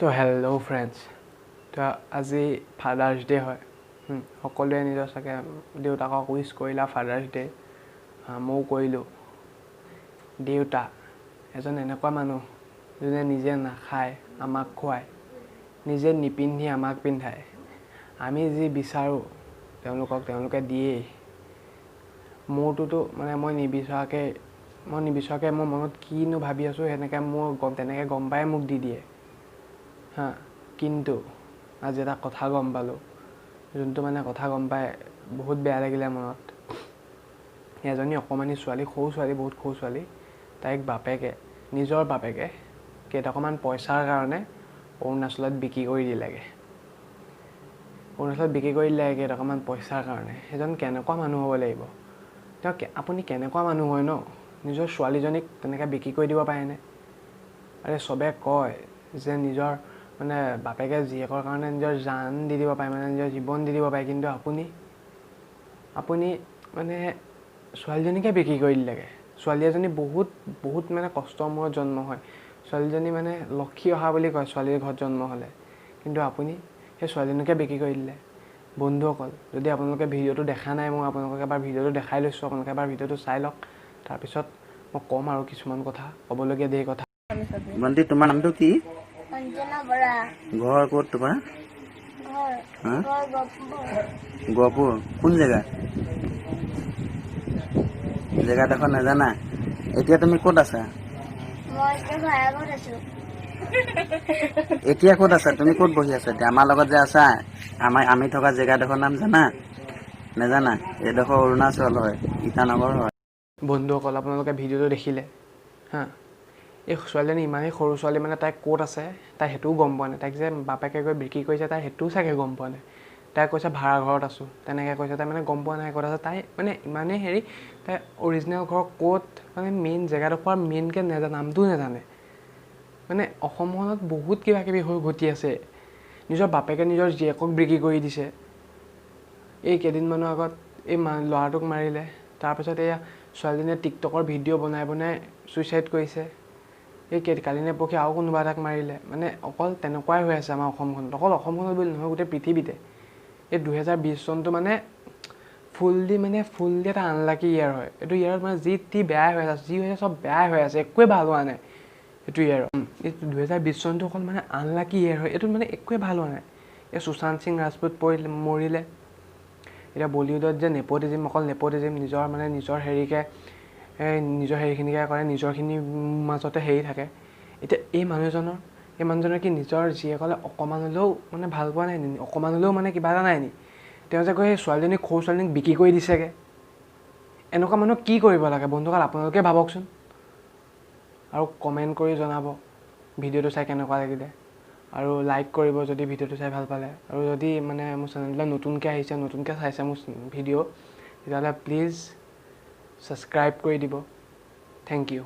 তো hello' friends, তো আজি ফাদাৰ্ছ ডে' হয়। সকলোৱে নিজৰ চাগে দেউতাকক উইচ কৰিলা ফাদাৰ্ছ ডে', ময়ো কৰিলোঁ। দেউতা এজন এনেকুৱা মানুহ যোনে নিজে নাখায় আমাক খুৱায়, নিজে নিপিন্ধি আমাক পিন্ধায়, আমি যি বিচাৰোঁ তেওঁলোকক তেওঁলোকে দিয়েই। মোৰটোতো মানে মই নিবিচৰাকৈ মোৰ মনত কিনো ভাবি আছোঁ সেনেকৈ মোৰ তেনেকৈ গম পাই মোক দি দিয়ে। হা, কিন্তু আজি এটা কথা গম পালোঁ, যোনটো মানে কথা গম পাই বহুত বেয়া লাগিলে মনত। এজনী অকণমানি ছোৱালী, সৰু ছোৱালী, বহুত সৰু ছোৱালী, তাইক বাপেকে, নিজৰ বাপেকে কেইটকামান পইচাৰ কাৰণে অৰুণাচলত বিক্ৰী কৰি দিলেগৈ। অৰুণাচলত বিক্ৰী কৰি দিলেগৈ কেইটকামান পইচাৰ কাৰণে। সেইজন কেনেকুৱা মানুহ হ'ব লাগিব? তেওঁ আপুনি কেনেকুৱা মানুহ হয় ন, নিজৰ ছোৱালীজনীক তেনেকৈ বিক্ৰী কৰি দিব পাৰেনে? আৰে চবে কয় যে নিজৰ মানে বাপেকে জীয়েকৰ কাৰণে নিজৰ জান দি দিব পাৰে, মানে নিজৰ জীৱন দি দিব পাৰে, কিন্তু আপুনি আপুনি মানে ছোৱালীজনীকে বিক্ৰী কৰি দিলেগৈ। ছোৱালী এজনী বহুত বহুত মানে কষ্টৰ মূৰত জন্ম হয়, ছোৱালীজনী মানে লক্ষী অহা বুলি কয় ছোৱালীৰ ঘৰত জন্ম হ'লে, কিন্তু আপুনি সেই ছোৱালীজনীকে বিক্ৰী কৰি দিলে। বন্ধুসকল, যদি আপোনালোকে ভিডিঅ'টো দেখা নাই, মই আপোনালোকক এবাৰ ভিডিঅ'টো দেখাই লৈছোঁ, আপোনালোকে এবাৰ ভিডিঅ'টো চাই লওক, তাৰপিছত মই ক'ম আৰু কিছুমান কথা, ক'বলগীয়া ধেৰ কথা। ভণ্টি, তোমাৰ নামটো কি? অঞ্জনা বৰা। ঘৰ ক'ত তোমাৰ? ঘৰ হা? ঘৰ গহপুৰ। গহপুৰ কোন জেগা? জেগাডোখৰ নাজানা? এতিয়া তুমি ক'ত আছা? মই এতিয়া ভাড়া ঘৰত আছো। এতিয়া ক'ত আছা তুমি? ক'ত বহি আছা এতিয়া? আমাৰ লগত যে আছা, আমি থকা জেগাডোখৰ নাম জানা? নাজানা? এইডোখৰ অৰুণাচল হয়, ইটানগৰ হয়। বন্ধুসকল, আপোনালোকে ভিডিঅ'টো দেখিলে। হা, এই ছোৱালীজনী ইমানেই সৰু ছোৱালী, মানে তাই ক'ত আছে তাই সেইটোও গম পোৱা নাই। তাইক যে বাপেকে গৈ বিক্ৰী কৰিছে তাই সেইটোও চাগে গম পোৱা নাই। তাই কৈছে ভাড়া ঘৰত আছোঁ তেনেকৈ কৈছে, তাই মানে গম পোৱা নাই ক'ত আছে। তাই মানে ইমানেই হেৰি, তাই অৰিজিনেল ঘৰ ক'ত মানে মেইন জেগাডোখৰ মেইনকৈ নামটোও নাজানে। মানে অসমখনত বহুত কিবা কিবি হৈ ঘটি আছে। নিজৰ বাপেকে নিজৰ জীয়েকক বিক্ৰী কৰি দিছে। এই কেইদিনমানৰ আগত এই ল'ৰাটোক মাৰিলে, তাৰপিছত এয়া ছোৱালীজনীয়ে টিকটকৰ ভিডিঅ' বনাই বনাই ছুইচাইড কৰিছে। এই কালি নে পৰহি আৰু কোনোবা এটাক মাৰিলে। মানে অকল তেনেকুৱাই হৈ আছে আমাৰ অসমখনত, অকল অসমখনত বুলি নহয়, গোটেই পৃথিৱীতে। এই 2020 চনটো মানে ফুললি এটা আনলাকি ইয়েৰ হয়। এইটো ইয়েৰত মানে যি টি বেয়াই হৈ আছে, যি হৈছে চব বেয়াই হৈ আছে, একোৱেই ভাল হোৱা নাই এইটো ইয়েৰত। এই 2020 চনটো অকল মানে আনলাকি ইয়েৰ হয়, এইটোত মানে একোৱেই ভাল হোৱা নাই। এই সুশান্ত সিং ৰাজপুত মৰিলে। এতিয়া বলিউডত যে নেপ'টিজিম, অকল নেপ'টিজিম, নিজৰ মানে নিজৰ হেৰিকে, এই নিজৰ হেৰিখিনিকে কৰে, নিজৰখিনিৰ মাজতে হেৰি থাকে। এতিয়া এই মানুহজনৰ কি নিজৰ জীয়েকলে অকণমান হ'লেও মানে ভাল পোৱা নাই নি? অকণমান হ'লেও মানে কিবা এটা নাই নি? তেওঁ যে গৈ সেই ছোৱালীজনীক, সৰু ছোৱালীজনীক বিক্ৰী কৰি দিছেগৈ। এনেকুৱা মানুহক কি কৰিব লাগে বন্ধুসকল, আপোনালোকে ভাবকচোন। আৰু কমেণ্ট কৰি জনাব ভিডিঅ'টো চাই কেনেকুৱা লাগিলে, আৰু লাইক কৰিব যদি ভিডিঅ'টো চাই ভাল পালে। আৰু যদি মানে মোৰ চেনেললৈ নতুনকৈ আহিছে, নতুনকৈ চাইছে মোৰ ভিডিঅ', তেতিয়াহ'লে প্লিজ ছাবস্ক্ৰাইব কৰি দিব। Thank you.